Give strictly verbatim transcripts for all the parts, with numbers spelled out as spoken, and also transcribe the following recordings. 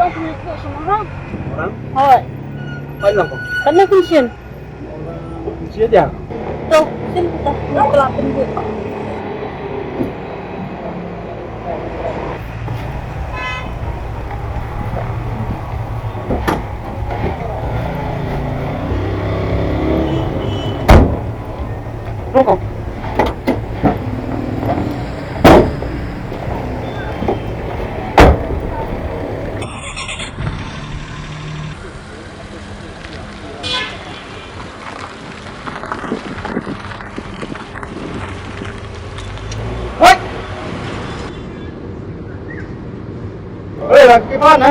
Orang? Hoi. Hoi lang ko. Kan na kun shin. Kun shin dia. To, shin kita. Ni telah tunggu. Rokok. Hoi! Hoi, lagi mana?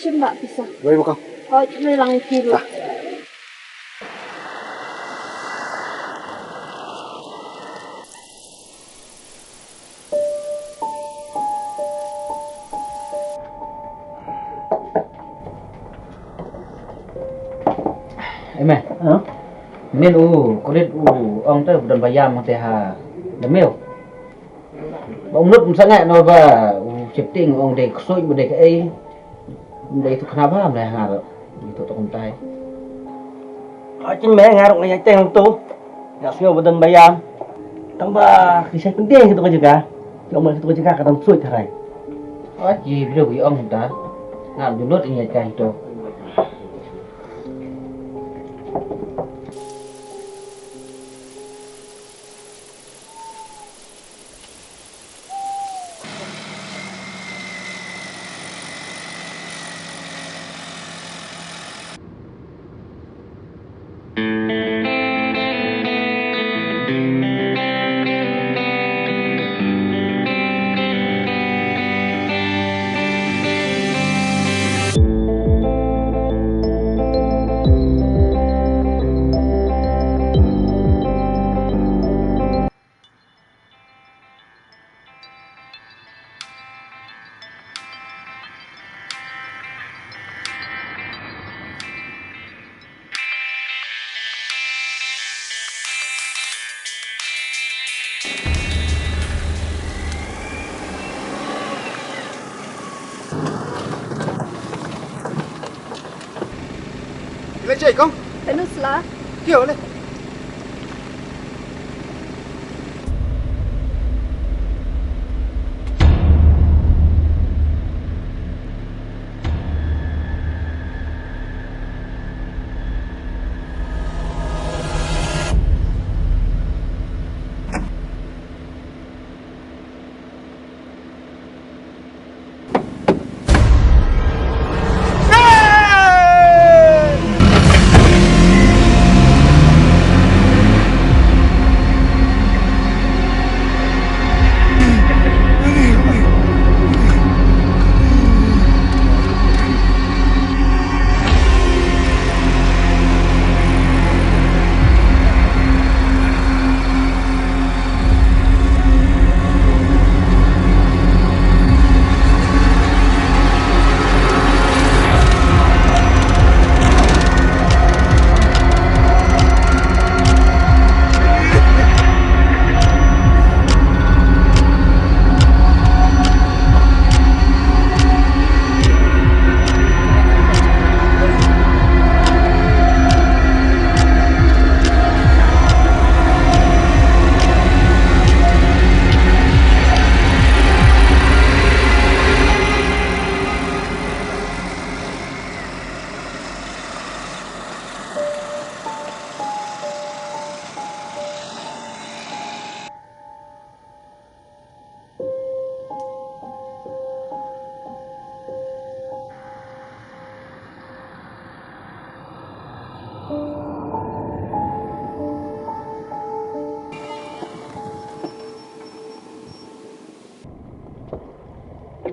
Shim ba pisa. Wei, buka. Hoi, kena lang kiru. Ah. Eme. Ha? Nin u, kulit u, ong te, u don bayam te ha, demiu. Ba um lut um sangeh no ba, u shifting ong dei ksuid ba dei kaei. Dei tu kena ba, mlei ngar. Itu tu kumtai. Ka chin me ngar ngai teng tu. Nga sngew ba don bayam. Tang ba ki shai pending ki tu ka jaka. Ki ong ba ki tu ka jaka ka dang suit harai. Aji bro ki ong ta. Ngam ju lut ïa ka itu. Ile chai kong? Tanu sla. Kio le?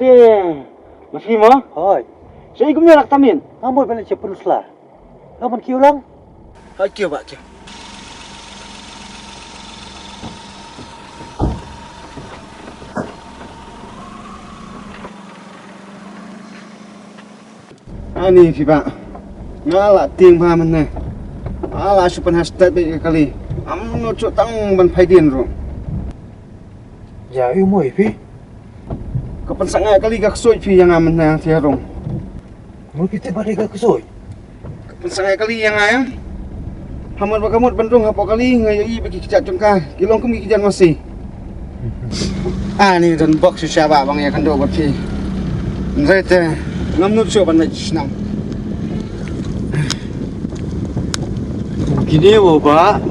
Eh, ma phi mo? Hoi. Sha i kumne lak tamin. Nga mut ban leit sha pynusla. Nga ban kiew lang. Hoi, kiew ba kiew. Ani phi ba. Nga la tieng ba mynne. Nga la shu pynhastat bad ka kali. Am no chu tang ban phai dien ruh. Ja, i moi phi. Ka pynsangeh kali ka ksuid phi ïa nga mynne, Tiarung. Mo phi te ba dei ka ksuid. Ka pynsangeh kali ïa nga ïa. Hamar ba ka mut ban rung hapoh kali nga ïohi ba ki kjat jong ka ki long kum ki kjat masi. Ani don bok shisha ba bang ïa kynduh bad phi. Nrei te ngam nud shuh ban leit shnong. Kine mo ba.